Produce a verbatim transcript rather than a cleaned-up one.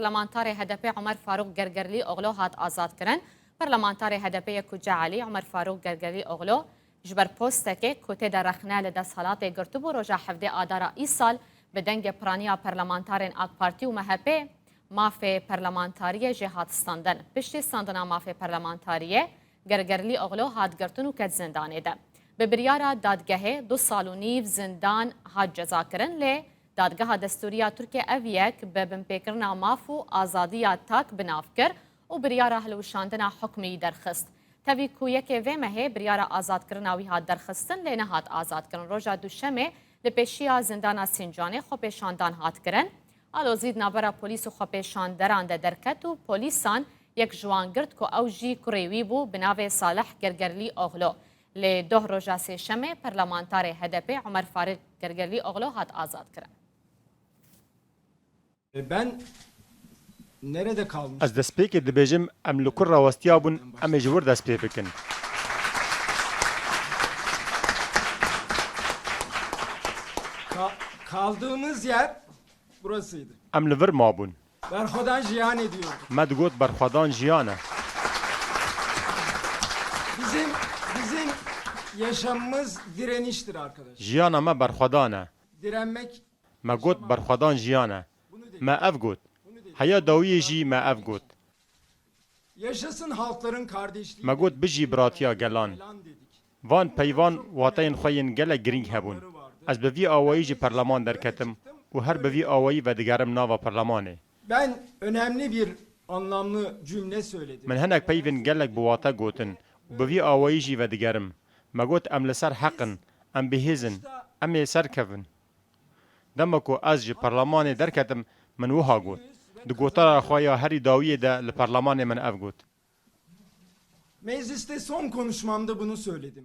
Parlamentarê H D P Omer Faruk Gergerlîoglu hat azadkirin. Parlamentarê H D P'ê yê Kuce Elî Omer Faruk Gergerlîoglu ji ber postekê ku tê de rexne li desthilatê girtibû, roja hevdê Adara îsal bi dengê piraniya parlamentarên AK Partî û M H P mafê parlamentariyê jê hat standin. Piştî standina mafê parlamentariyê, Gergerlîoglu hat girtin û ket zindanê de. Bi biryara dadgehê du sal û nîv zindan hat cezakirin, lê Dadgeha Destûrî ya Tirkiyê ev yek bi binpêkirina maf û azadiya tak bi nav kir û biryara hilweşandina hukmî derxist. Tevî ku yekê vê mehê biryara azadkirina wî hat derxistin, lê nehat azadkirin. Roja Duşemê li pêşiya zindana Sincanê xwepêşandan hat kirin. Alozî di navbera polîs û xwepêşanderan de derket û polîsan yek ji wan girt ku ew jî kurê wî bû bi navê Salih Gergerlîoglu. Lê doh roja Sêşemê parlamentarê H D P Omer Faruk Gergerlîoglu hat azadkirin. E, ben nerede kalmış? Ez destpêkê dibêjim, em li kur rawestiya bûn, em ê ji wir dest pê bikin. Ka- kaldığımız yer burasıydı. Em li vir mabûn. Berxwedan jiyan ediyorduk. Me digot berxwedan jiyan e. Bizim bizim yaşamımız direniştir arkadaşlar. Jiyana me berxwedan e. Direnmek Me got berxwedan jiyan e. Me ev got. Heya dawiyê jî me ev got. Yaşasın halkların kardeşliği. Me got bijî biratiya gelan. Van peyvan wateyên xwe yên gelek girîng hebûn. Ez bi vî awayî ji perleman derketim û her bi vî awayî vedigerim nava perlemanê. Ben önemli bir anlamlı cümle söyledim. Min hinek peyvên gelek bi wate gotin û bi vî awayî jî vedigerim. Me got em li ser heq in, em bi hêz in, em ê serkevin. Dema ku ez ji perlemanê derketim, min wiha got. Di gotara xwe ya herî dawiyê de li perlemanê min ev got. Mecliste son konuşmamda bunu söyledim.